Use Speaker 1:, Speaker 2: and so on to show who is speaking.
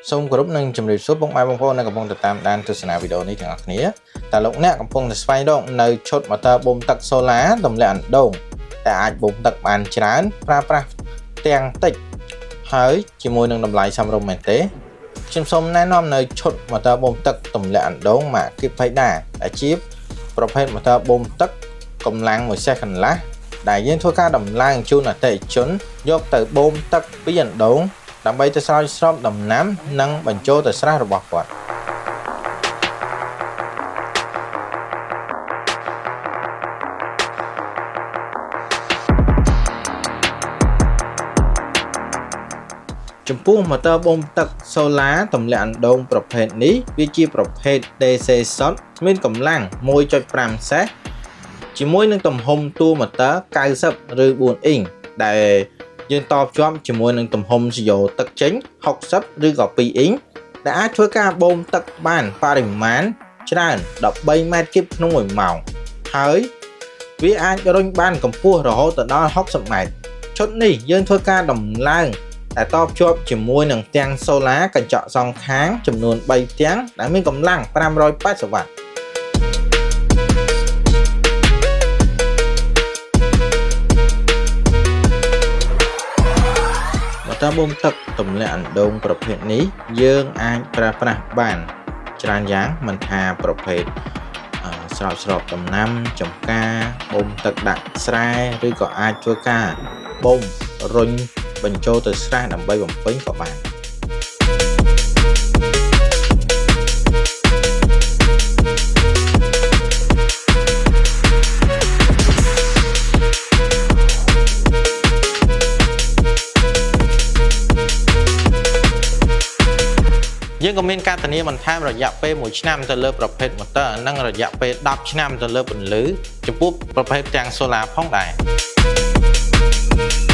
Speaker 1: សូមគោរពនិងជម្រាបសួរពុកម៉ែបងប្អូនដែលកំពុងតែតាមដានទស្សនាវីដេអូនេះទាំងអស់គ្នាតើលោកអ្នកកំពុងតែស្វែងរកនៅឈុតម៉ូទ័របូមទឹកសូឡាទម្លាក់អណ្ដូងដែលអាចបូមទឹកបានច្រើនប្រើប្រាស់ទាំងតិចហើយជាមួយនឹងតម្លៃសមរម្យមែនទេខ្ញុំសូមណែនាំនៅឈុតម៉ូទ័របូមទឹកទម្លាក់អណ្ដូងម៉ាកគីបផៃដាដែលជាប្រភេទម៉ូទ័របូមទឹកកម្លាំង1សេះកន្លះដែលយើងធ្វើការដំឡើងជូនអតិថិជនយកទៅបូមទឹកពីអណ្ដូងដើម្បីទៅស្រោចស្រពដំណាំនិងបញ្ចូលទៅស្រះរបស់គាត់ចំពោះម៉ូទ័របូមទឹកសូឡាទម្លាក់អណ្ដូងប្រភេទនេះវាជាប្រភេទ DC សុទ្ធមានកម្លាំង 1.5 សេះជាមួយនឹងទំហំតួម៉ូទ័រ90ឬ4អ៊ីងដែលយើងតភ្ជាប់ជាមួយនឹងទំហំស៊ីយ៉ូទឹកចេញ60ឬក៏2អ៊ីងដែលអាចធ្វើការបូមទឹកបានបរិមាណច្រើន13ម៉ែត្រគីបក្នុង1ម៉ោងហើយវាអាចរុញបានកម្ពស់រហូតដល់60ម៉ែត្រឈុតនេះយើងធ្វើការដំឡើងដែលតភ្ជាប់ជាមួយនឹងផ្ទាំងសូឡាកញ្ចក់សងខាងចំនួន3ផ្ទាំងដែលមានកម្លាំង580វ៉ាត់ម៉ូទ័របូមទឹកទម្លាក់អណ្ដូងប្រភេទនេះយើងអាចប្រើប្រាស់បានច្រើនយ៉ាងមិនថាប្រភេទស្រោចស្រពដំណាំចំការបូមទឹកដាក់ស្រែឬក៏អាចធ្វើការបូមរុញបញ្ចូលទៅស្រះដើម្បីបំពេញក៏បានយើងក៏មានការធានាបន្ថែមរយៈពេល1ឆ្នាំទៅលើប្រភេទម៉ូទ័រនិងរយៈពេល10ឆ្នាំទៅលើពន្លឺចំពោះប្រភេទផ្ទាំងសូឡាផងដែរ។